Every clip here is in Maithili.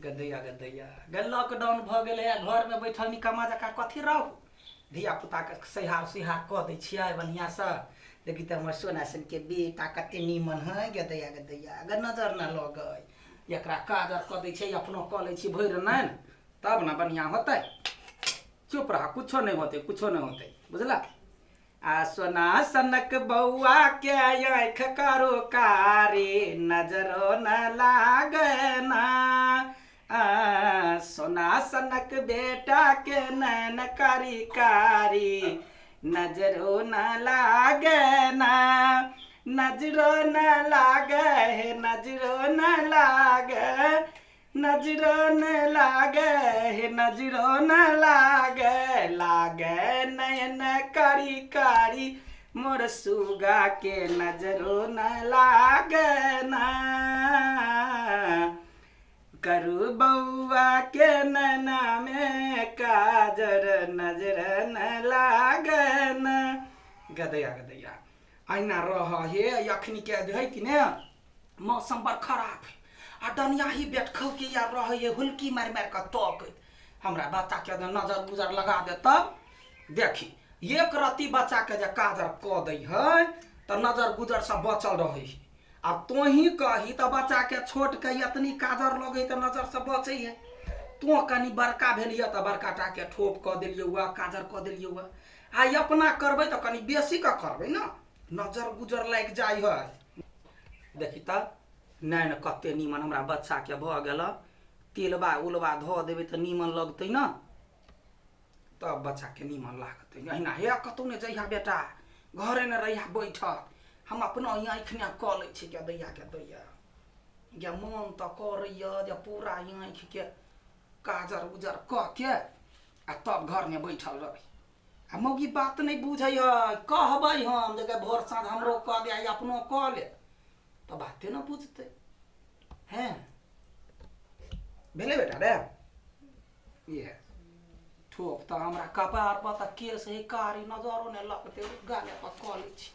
गदैया गदैया गे लॉकडाउन भऽ गेलै आ घरमे बैठल निकम्मा जकाँ कथी रहू। धिया पुताके सैहार सुहार कऽ दै छियै बढ़िआँसँ। देखी तऽ हमर सोना सनके बेटा कते नीमन है। गदैया गदैया अगर नजर न लगै, एकरा काजर कऽ दै छियै, अपनो कऽ लै छी भरि नैन, तब ने बढ़िआँ होतै। चुप रह, कुछो नहि होतै, कुछो नहि होतै, बुझलक? आ सोना सनक बौआ के आँखि करो कारी, नजरो न लागे ना। आ सोना सनक बेटा के नैन कारी कारी, नजरो न लागे ना, नजरो न लागे हे, नजरो न लागे, नजरो न लागे हे, नजरो न लागे, लागे नयन कारी कारी, मोर सुगा के नजरो न लागे ना। करू बौआ के नैना में काजर, नजर न लागे ना। गदैया गदैया अहिना रह हे। अखनी के है कि ने मौसम बड़ खराब है आ डनियाही बेटखौ के यार रहे है, हुलकी मारि मारि कऽ तकैत। हमरा बच्चा के जे नजर गुजर लगा दे तब देखी, एक रत्ती बच्चा के जे काजर कऽ दै है तऽ नजर गुजर से बचल रहै है। आब तोही कही तऽ बच्चा के छोट के एतनी काजर लगै तऽ नजर से बचै है। तो कनी बड़का भेलियै तऽ बड़का टा के ठोप कऽ देलियै वा काजर कऽ देलियै वा। आ अपना करबै तऽ कनी बेसी कऽ करबै ने, नजर गुजर लागि जाइ है। देखी तऽ नैन कते नीमन हमरा बच्चा के भऽ गेल। तेलबा उलबा धऽ देबै तऽ नीमन लगतै ने, तब बच्चा के नीमन लागतै। अहिना हे कतहु नहि जइहा बेटा, घरे ने रहिहा बैठल। हम अपनो आँखि ने कऽ लै छी। गे दैया गे दैया गे, मन तऽ करैया जे पूरा आँखिके काजर उजर कऽ के आ तब घरमे बैठल रही। आ मौगी बात नहि बुझै है। कहबै हम जे गे भोर साँझ हमरो कऽ दे, अपनो कऽ ले, तऽ बाते ने बुझतै। हैं भेलै बेटा रे? इएह ठोप तऽ हमरा कपार पर तऽ केस है कारी, नजरो नहि लगतै, गाले पर कऽ लै छी।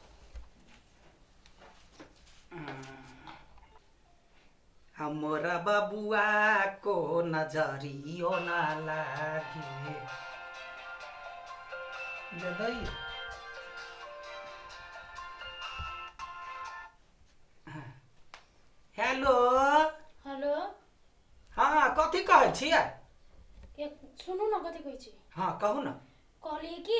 हमरा बबुआ को नजरियो ना लागे जदई। हेलो। हेलो। हाँ, कथी कहै छियै? सुनू ने, कथी कहै छी। हाँ, कहू ने। कहलिए कि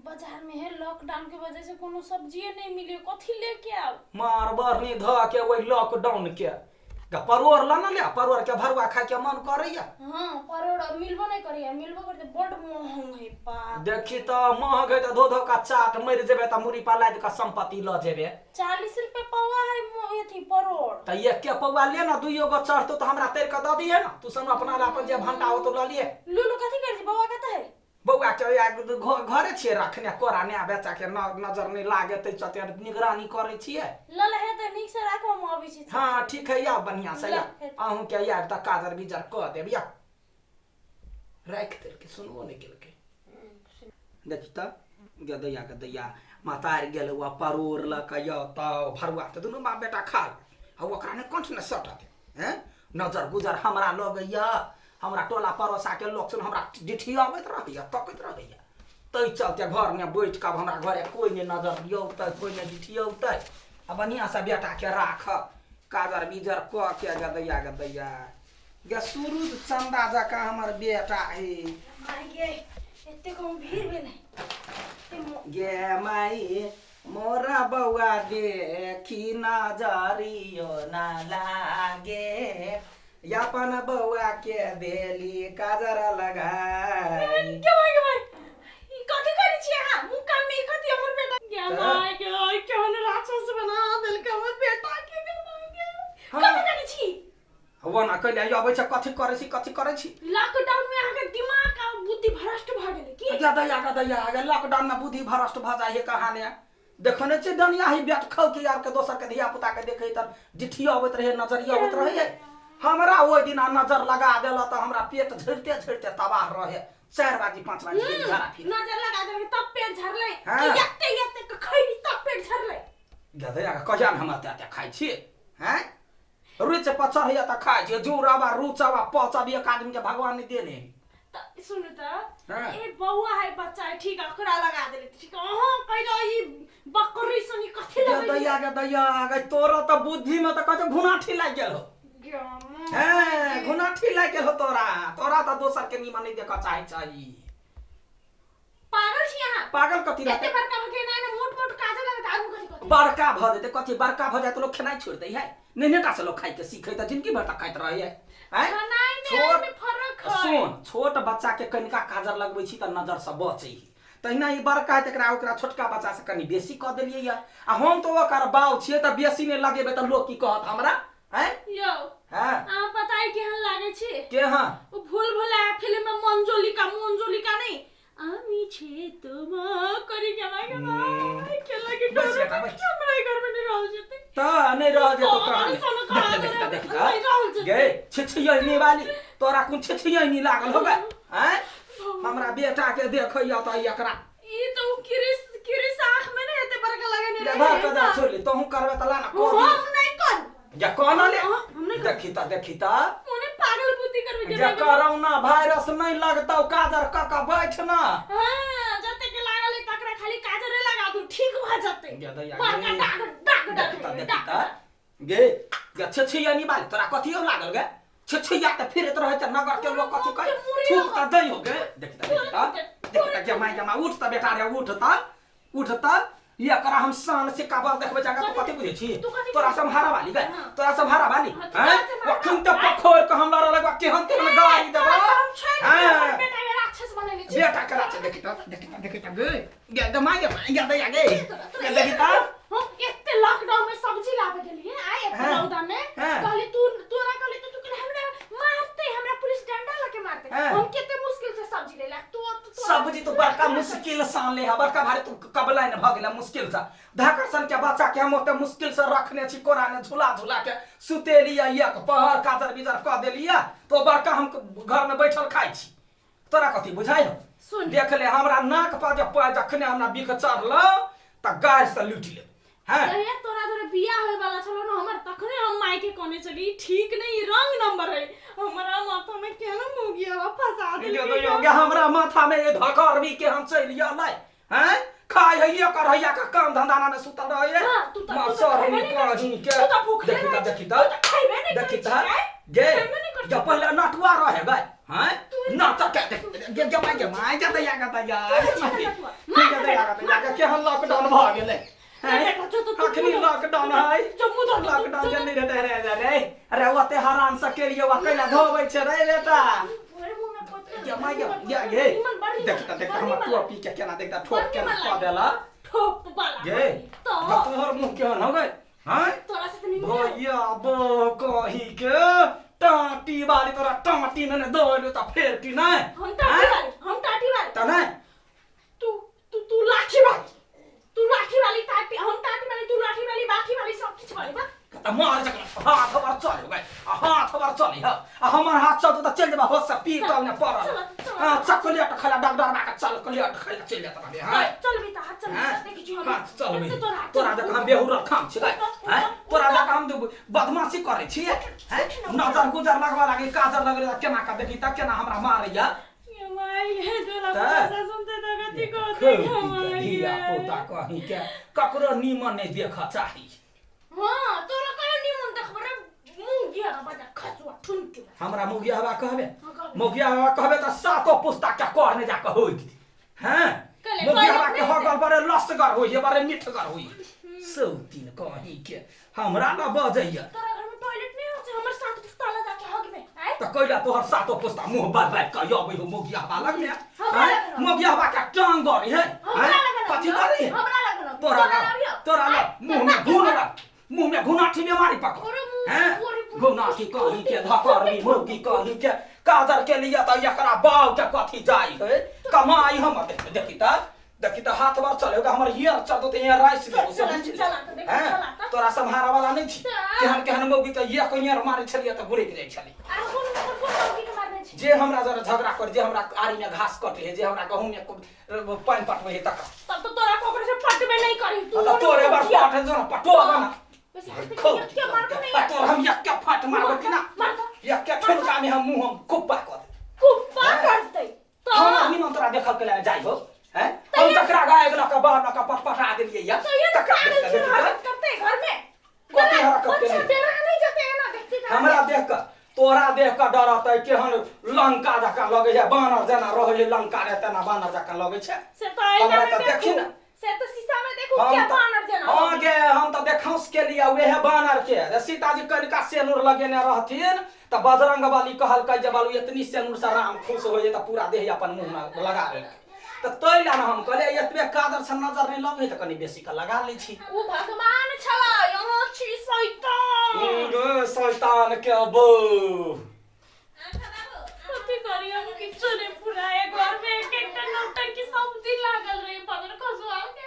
बाजार में है लॉकडाउन के वजह से कोनो सब्जिए नहीं मिले, कथी लेके आउ? मार बरनी ध के ओहि लॉकडाउन के। परोड़ ल ने ले, परोड़ के भरुआ खाय के मन करैया। हाँ, परोड़ मिलबो नहीं करैया, मिलबो करते बड महंग है बाप। देखी तऽ महग है तऽ धो धो का चाट, मरि जेबे तऽ मुड़ी पर लादि कऽ संपत्ति लऽ जेबे। 40 रुपए पौआ है अथी परोड़। तऽ एके पौआ ले ने, दुइयो गो चढ़तौ तऽ हमरा तैर कऽ दऽ दिहे ने। तू सब अपना ला अपन जे भंटा होतो लऽ लिए। लूलू कथी करै छी? बौआ कतऽ है? बौआ के घरे छियै रखने, कोरा ने बच्चा के नजर नहि लागे तै चलते निगरानी करै छियै। ल ल हे तऽ नीक से राखो, हम अबै छी। हाँ ठीक है, आउ बढ़िआँ से। आउ, अहूँ के आयब तऽ काजर बिजर कऽ देब। या राखि देलकै, सुनबो नहि केलकै। देखी तऽ गदैया गदैया मातारि गेल हुआ परोड़ लऽ कऽ। यौ तऽ भरुआ तऽ दुनू बाप बेटा खा ले आ ओकरा ने कंठ ने सटत। हैं नजर गुजर हमरा लगैया, हमरा टोला पड़ोसा के लोक सब हमरा डिठियाबैत रहैया, तकैत रहैया। ताहि चलते घरमे बैठ कऽ आब हमरा घरे कोइ नहि नजर दियौतै, कोइ नहि डिठियौतै। आ बढ़िआँसँ बेटाके राखब काजर बिजर कऽ के। गदैया गदैया गे, सूरुज चंदा जकाँ हमर बेटा है। माय गे, एते कम भीड़ भेलै। गे माई, मोरा बौआ देखी नजरियो ना लागे, अपन बौआ के देली काजर लगाई। गे माय गे माय, ई कथी करै छी अहाँ? मुँह कान में ई कथी हमर बेटा? गे माय गे, केहन राक्षस बना देलकै हमर बेटा के। गे माय गे, कथी करै छी? ओना कैले अबै छै, कथी करै छी, कथी करै छी? लॉकडाउन में अहाँके दिमाग आ बुद्धि भ्रष्ट भऽ गेलै की? गदैया गदैया गे, लॉकडाउन में बुद्धि भ्रष्ट भऽ जाइ है कहाने? देखने छी दुनिया ही बेट खौ के यार के दोसर के धिया पुता के देखे तऽ डिठियो अबैत रहे, नजरियो अबैत रहे। हमरा ओहि दिना नजर लगा देल तऽ हमरा पेट झड़ते झड़ते तबाह रहे। 4 बाजी 5 बाजी गेल झड़ा फिर। नजर लगा देलकै तब पेट झरलै? कि एते एते के खैली तब पेट झरलै? गदैया के, कहिया ने हम एते एते खाइ छी? हैं रुच पर चढ़ैया तऽ खाइ छियै जुड़ब आ रुचब आ पचब एक आदमी के भगवान नहि देने है। त सुनु त हाँ। ए बौआ है बच्चा है ठीक है ओकरा लगा देले ठीक है अहाँ कहिला ई बकरी सनी कथी गे लगै दैया गे दैया गे तोरा तऽ बुद्धि में तऽ कहै छै घुनाठी लागि गेल हो हैं घुनाठी लागि गेल हो तोरा तोरा तऽ दोसर के नीमन नहि देखऽ चाहै छै पागल छी अहाँ पागल कथी एते रहतै बड़का भऽ के ना ना मोट मोट काजल लगत आगू कथी कथी बड़का भऽ जेतै कथी बड़का भऽ जाए तऽ लोक खेनाइ छोड़ि दै है नेनेटा से लोक खाइके सीखै तऽ जिनगी भर तक खाइत रहै है आँय? खेनाइ ने छोट एहिमे फरक है सुन छोट बच्चा के कनिका काजर लगबै छी तऽ नजर से बचै है तहिना ई बड़का है तकरा ओकरा छोटका बच्चा से कनि बेसी कऽ देलियै या आ हम तऽ ओकर बाउ छियै तऽ बेसी नहि लगेबै तऽ लोक की कहत हमरा आँय यौ हँ अहाँ पता है केहन लागै छी के हँ ओ भूल भुलैया फिल्म में मंजोलिका मंजोलिका नहीं আমি ছে তোমা करी के माय के माय के लगी बस डर बेटा, बस। हमरा घर में नहीं रहल जेते तऽ नहि रह जेतौ तोरा कहाँ सन कहाँ देख करे? देख नहि रहल जेतै। गे छिछियैनी वाली तोरा कोन छिछियैनी लागल हो गे आँय हमरा बेटा के देखैया तऽ एकरा ई तो किरिस किरिस आँख में नहीं एते बड़का लगे नहीं लेधर कदर छोड़ ले तोहू करबे तऽ ला ना कह हम नहीं कर या कहना ले हम नहीं कर देखी तऽ देखी तऽ मोने पागल बुद्धि करबे के जे कोरोना वायरस नहीं लगतौ काजर कऽ कऽ बैठ ना हां जते के लागल है तकरा खाली काजरे लगा दू ठीक भ जते गे दैया बड़का गे। डाग डाग देखी तऽ डाग देखी डाग तऽ गे गे छिछियैनी वाली तोरा कथियो लागल गे छिछिया तऽ फिरैत रहै छै नगर के लोक कथी कहै थूक तऽ दै हो गे देखी तऽ देखी तऽ देखी तऽ गे माय गे माय उठ तऽ बेटा रे उठ तऽ उठ तऽ ई एकरा हम शान से काबर देखबै जाके तू कथी बुझै छी तू कथी तोरा सब हारा वाली गे हाँ। तोरा सब हारा वाली हाँ, तू हैं तोरा सब हारा अखन तऽ पखोर के हम लड़ऽ लगबा केहन तेहन गाड़ी देबा हम छोड़ हाँ। बेटा के राक्षस बनेने छी बेटा करा छै देखी तऽ देखी तऽ देखी तऽ गे गे गे माय गे माय गे दैया गे गे देखी तऽ हम एते लॉकडाउन में सब्जी लाबे गेलिए आय एते हाँ। रौदा में हाँ। कहली तू तोरा कहली तू कहली हमरा मारते हमरा पुलिस डंडा लके मारते हाँ। हम केते मुश्किल से सब्जी ले ला तू तू सब्जी तो बड़का मुश्किल से आनले है बड़का भारी तू कबलाइन भऽ गेलै मुश्किल से धाकर सन के बच्चा के हम ओते मुश्किल से रखने छी कोरा ने झूला झूला के सुतेलियै एक पहर काजर बिजर कऽ देलियै तो बड़का हम घर में बैठल खाइ छी तोरा कथी बुझाइ हौ सुन। देख ले हमरा नाक पर जे पाय जखने हमरा बिख चढ़लो तऽ गारि से लूटि लेब हैं जहिया तोरा जोरे बियाह होय वाला छलो न हमर तखने हम माय के कहने चली ई ठीक नहीं ई रंग नंबर है हमरा माथा में केना मुगिया फंसा देलकै यो गे हमरा माथा में ये धकरबी के हम चलि गेलै हैं खाइ है ये कर हैया का काम धंधा ना में सुतल रहे हाँ, तू त- मार तू त सर खैबे नी नहीं करै कहीं छी। के तू त भूखले देखी त रहै छी। देखी तू त त खैबे नहीं देखी करै त छी, आँय? गे खैबे नहीं करै जब पहले नटुआ रहे गए हैं नाटक के देख गे गे माय गे माय गे दैया गे दैया तू गे नटुआ। मार गे दैया गे दैया गे केहन लॉकडाउन भऽ गेलै हैं बेटा, जो तो तू अखनी मुँह धो। लॉकडाउन है जो मुँह धो, लॉकडाउन जो के नहीं रहते रे रे अरे ओते हरान से के लिए वा कैला धोबै छै रे बेटा तोरे मुँह में पोतले गे माय गे गे गे निमन बड़ निमन, देख त देख बड़ हमर निमन। टोपी के केना देख त ठोप बड़ केना निमन कऽ लागै। देला ठोप वाला गे तो तोहर मुँह केहन हो गए हैं तोरा से त निमन है। भैया बो कही के टाटी वाली तोरा टाटी में ने दो त फेर की नहीं हम टाटी वाली हम टाटी वाली त नहीं तू तू तू लाठी वाली तू लाठी वाली टाटी हम टाटी वाली तू लाठी वाली बाठी वाली सब किछ वाली बा त मार जकरा हाथ हमर चल गए आ हाथ हमर चली ह आ हमर हाथ चलतो त चल जेबा होश से पी तब ने पड़ल चल, चल। हां चॉकलेट खैला डॉक्टर बा के चॉकलेट खैला चल जात रहे हां चल बेटा हाथ चल हैं? देखी छी हम हाथ चल एते तोरा हाथ तोरा चल। देख हम बेहुर खाम छी उठो, हैं उठो, तोरा उठो। देख हम बदमाशी करै छी हैं नजर गुजर लगवा लागे काजर लगले त केना का देखी त केना हमरा मारैया ये माय ये तोरा त? भाषा सुनते त कथी कहते धिया पोता कहीं के ककरो नीमन नहीं देख चाही हां तोरा कहियो निमन देखबे रे मुंह गिया बजा खसुआ ठुनके हमरा मौगिया हवा कहबे हाँ, कहबे। मौगिया हवा कहबे त सातो पुस्ता के कहने जाके होई हैं कहले, मौगिया हवा कहले के हगल बड़े लसगर होई है बड़े मिठगर होई सौतीन कहीं के हमरा न बजैया तोरा घर में टॉयलेट नहीं हो छै हमर सात पुस्ता ला जाके हगबे आय त कैला तोहर सातो पुस्ता मुंह बार बार के अबै हो मौगिया हवा लग में हमरा हैं लगन। मौगिया हवा के टांग गरी है हमरा हैं? लगन कथी करी है हमरा लगन तोरा लग तोरा लग मुंह में घुन लग मुंह में घुनाठी बीमारी पकड़ ओरे मुंह, हैं ओरे मुंह। घुनाठी कहीं के धकरनी मुर्गी कहीं के काजर के लिए त एकरा बाव के कथी जाई है कमाई हम देख देखी त देखी त हाथ बार चलेगा हमर हियर चलतो त यहाँ राइस चल, देबो चला, समझ चला त देखो, हैं चला त। तोरा सम्हारा वाला नहीं छी त। केहन केहन मौगी के एक हियर मारे छलियै त गुड़ैक जाइ छली आ कोन कोन कोन मौगी के मारने छी जे हमरा जरा झगड़ा कर जे हमरा आरी में घास कटे है जे हमरा गहूं में पानि पटबै है तकरा तब तो तोरा ककरो से पटबे नहीं करी तू त तोरे बार पट जो पटो ना बेसी हरकत के मारबो नहीं। आ तोर हम यक्का फाट मारबो कि ना? मार दो। यक्का ठेनका में हम मुंह हम कुप्पा कऽ देब। कुप्पा करतै तो। हम निमन तोरा देखल के ले जाइ हो हैं, हम तकरा गाय लऽ कऽ बाहर लऽ कऽ पटपटा देलियै या। तो ये तकरा पागल देख की कऽ देखी हरकत करते घर में। कथी हरकत बच्चा केने? डरा नहीं जाते है ना देखते तऽ। हमरा देख कऽ, तोरा देख कऽ डरतै? केहन लंका जकाँ लगै छै, बानर जेना रहै छै लंका रे, तेना बानर जकाँ लगै छै। से तो आईना हमरा में तऽ देखी देखू ने। से तो शीशा में देखू। हम क्या तऽ- बानर जेना? हाँ गे, हम तऽ देखाउस के लिए उहे बानर के जे सीताजी कनिका सेनुर लगेने रहथिन तऽ बजरंग बली कहलकै जे बालू एतनी सेनुर से राम खुश हो तऽ पूरा देह अपन मुँह में लगा लेलकै। तऽ तै लए ने हम कहलियै, एतबे काजर से नजर नहि लगै तऽ कनि बेसी के लगा लै छी। उ भगवान छला, यहाँ छी शैतान। गे शैतान के बो। कथी करी हम? किछो नहीं पूरा है घर में। एक एक नौटंकी सब दिन लागल रही बदन खसुआ के।